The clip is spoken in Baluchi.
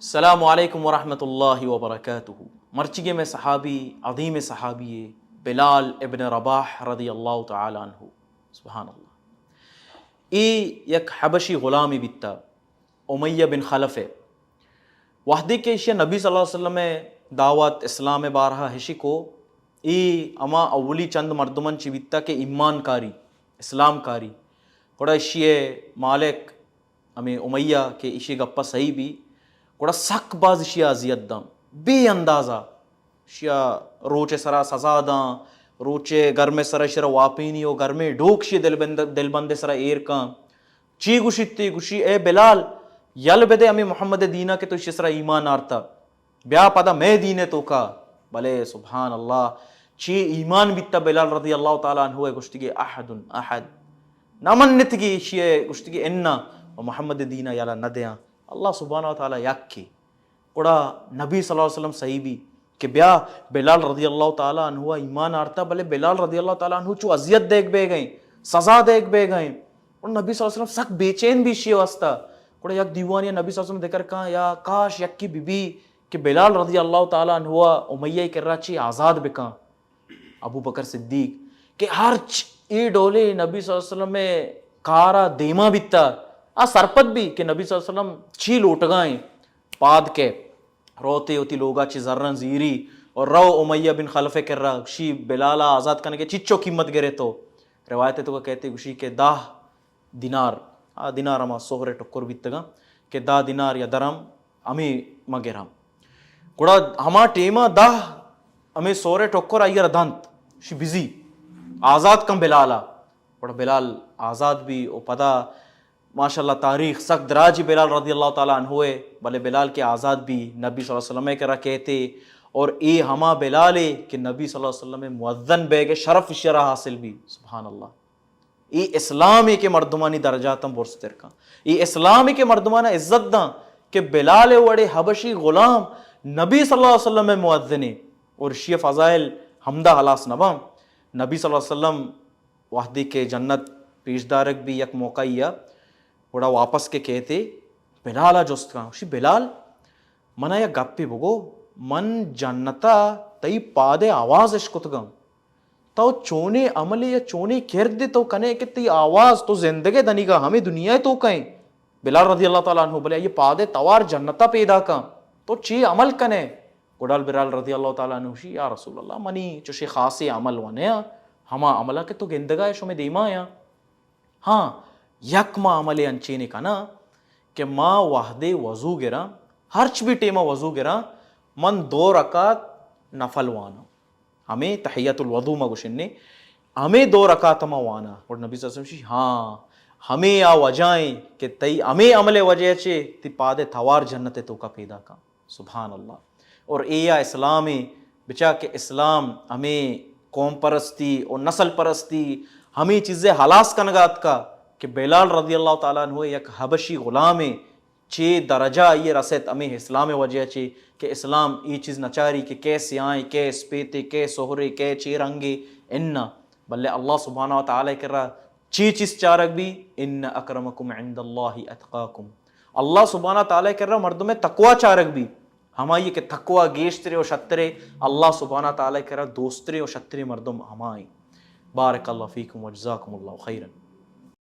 السلام علیکم ورحمۃ اللہ وبرکاتہ۔ مرچیگیں مئے صحابی، عظیم صحابی بلال ابن رباح رضی اللہ تعالی عنہ۔ سبحان اللہ۔ اے یک حبشی غلامی بیتا، امیہ بن خلف ء۔ وہدے کہ ایشی نبی صلی اللہ علیہ وسلم ء دعوت اسلام ء بارہا ہشی کو، اے ہما اولی چند مردمن چی بیتا کہ ایمان کاری، اسلام کاری۔ گڑا ایشی مالک ہمے امیہ کہ ایشی گپا صحیح بی، گڑا سک باز ایشی اذیت داں، بے اندازہ۔ ایشی روچ سرا سزا داں، روچ گرم سرا ایشی را واپینی و گرمیں ڈوک ایشی دلبند، دلبند سرا ایر کاں۔ چی گوشیت؟ تی گوشی، اے بلال، یل بدے ہمے محمد دینا کہ تو ایشی سرا ایمان آرتا، بیا پدا مئے دین توکا۔ بلے سبحان اللہ، چی ایمان بیتا بلال رضی اللہ تعالی عنہ ء۔ گوشتگی احد احد، نہ منتگی ایشی ء۔ گوشتگی انا، و محمد دینا یلا نہ دیاں۔ اللہ سبحانہ و تعالی یکے۔ گڑا نبی صلی اللہ علیہ وسلم صحیح بی کہ بیا، بلال رضی اللہ تعالی عنہ ء ایمان آرتا، بلے بلال رضی اللہ تعالی عنہ چو اذیت دیگ بیگئیں، سزا دیگ بیگئیں۔ اور نبی صلی اللہ علیہ وسلم سک بے چین بی ایشی واسطہ۔ گڑا یک دیوانی نبی صلی اللہ علیہ وسلم ذکر کاں، یا کاش یکی بی بی کہ بلال رضی اللہ تعالی عنہ ء امیہ کرا چی آزاد بکاں۔ ابو بکر صدیق کہ ہرچ اے ڈولے نبی صلی اللہ علیہ وسلم ء کارا دیما بیتا، آ سرپد بی کہ نبی صلی اللہ علیہ وسلم چی لوٹگائیں۔ پاد کے روتے وتی لوگا چی زرن زیری اور رو امیہ بن خلف کرا، گوشی بلالا آزاد کنگے چچو قیمت گرے تو؟ روایت تو کہتے گوشی کہ دہ دینار، آ دینار ہما سہر ٹکر بیتگاں کہ دہ دینار یا درم ہمے ما گراں۔ گڑا ہما ٹیما دہ ہمے سہر ٹکر آئی را دنت، شی بزی آزاد کن بلالا۔ گڑا بلال آزاد بی و پدا ماشاءاللہ تاریخ سک دراجی بلال رضی اللہ تعالی عنہ ہے، بلے بلال کے آزاد بی نبی صلی اللہ علیہ وسلم کے را کہتے، اور اے ہما بلال ہے کہ نبی صلی اللہ علیہ وسلم مؤذن بیگے شرف شرا حاصل بی۔ سبحان اللہ۔ اے اسلام ہے کہ مردمانی درجات ہم برزتر کن۔ اے اسلام ہے کہ مردمانا عزت داں کہ بلال وڑے حبشی غلام نبی صلی اللہ علیہ وسلم مؤذن ہے۔ اور شی فضائل ہمدا ہلاس نباں۔ نبی صلی اللہ علیہ وسلم وہدے کہ جنت پیش دارگ بی یک موقع یا، گڑا واپس کے کہتے بلالا جست کن، گوشی بلال، منا یک گپے بگو، من جنتا تئی پادے آواز اشکتگاں۔ تو چونیں عملے یا چونیں کردے تو کنے کہ تئی آواز، تو زندگے دنیگا ہمیں دنیا تو کہیں۔ بلال رضی اللہ تعالی عنہ بلے یہ پادے توار جنتا پیدا کن، تو چی عمل کنے؟ گڑال بلال رضی اللہ تعالی عنہ شی، یا رسول اللہ، منی چوشی خاصی عمل ونیا، ہما عملہ کہ تو گندگا ہے شمی دیما یا۔ ہاں، یک ما عملے انچینے کنا کہ ما وہدے وضو گراں، ہرچ بھی ٹیما وضو گراں، من دو رکعت نفل واناں۔ ہمیں تحیت الوضو ما گوشنے، ہمیں دو رکعت ما واناں۔ اور نبی صلی اللہ علیہ وسلم شی، ہاں، ہمیں آ وجہ ہیں کہ تئی ہمیں عمل وجہ چے تی پادے توار جنت توکا پیدا کن۔ سبحان اللہ۔ اور اے یا اسلام ہے، بچا کہ اسلام ہمیں قوم پرستی اور نسل پرستی ہمیں چیزیں ہلاس کنگا اتکا کہ بلال رضی اللہ تعالی عنہ یک حبشی غلام ہے، چے درجہ یہ رسیت ہمیں اسلام وجہ چے کہ اسلام یہ چیز نچاری کہ کیسے آئیں، کیس پیتے، کیس سہرے، کیس چے رنگے، انا۔ بلے اللہ سبحانہ و تعالی کرا چی چیز چارگ بی؟ ان اکرمکم عند اللہ اتقاکم۔ اللہ سبحانہ تعالی کرا مردم تقوی چارگ بی۔ ہمائی کہ تقوی گیشترے و شترے، اللہ سبحانہ تعالی کرا دوسترے و شترے مردم ہمائی۔ بارک اللہ فیکم و جزاکم اللہ خیرا۔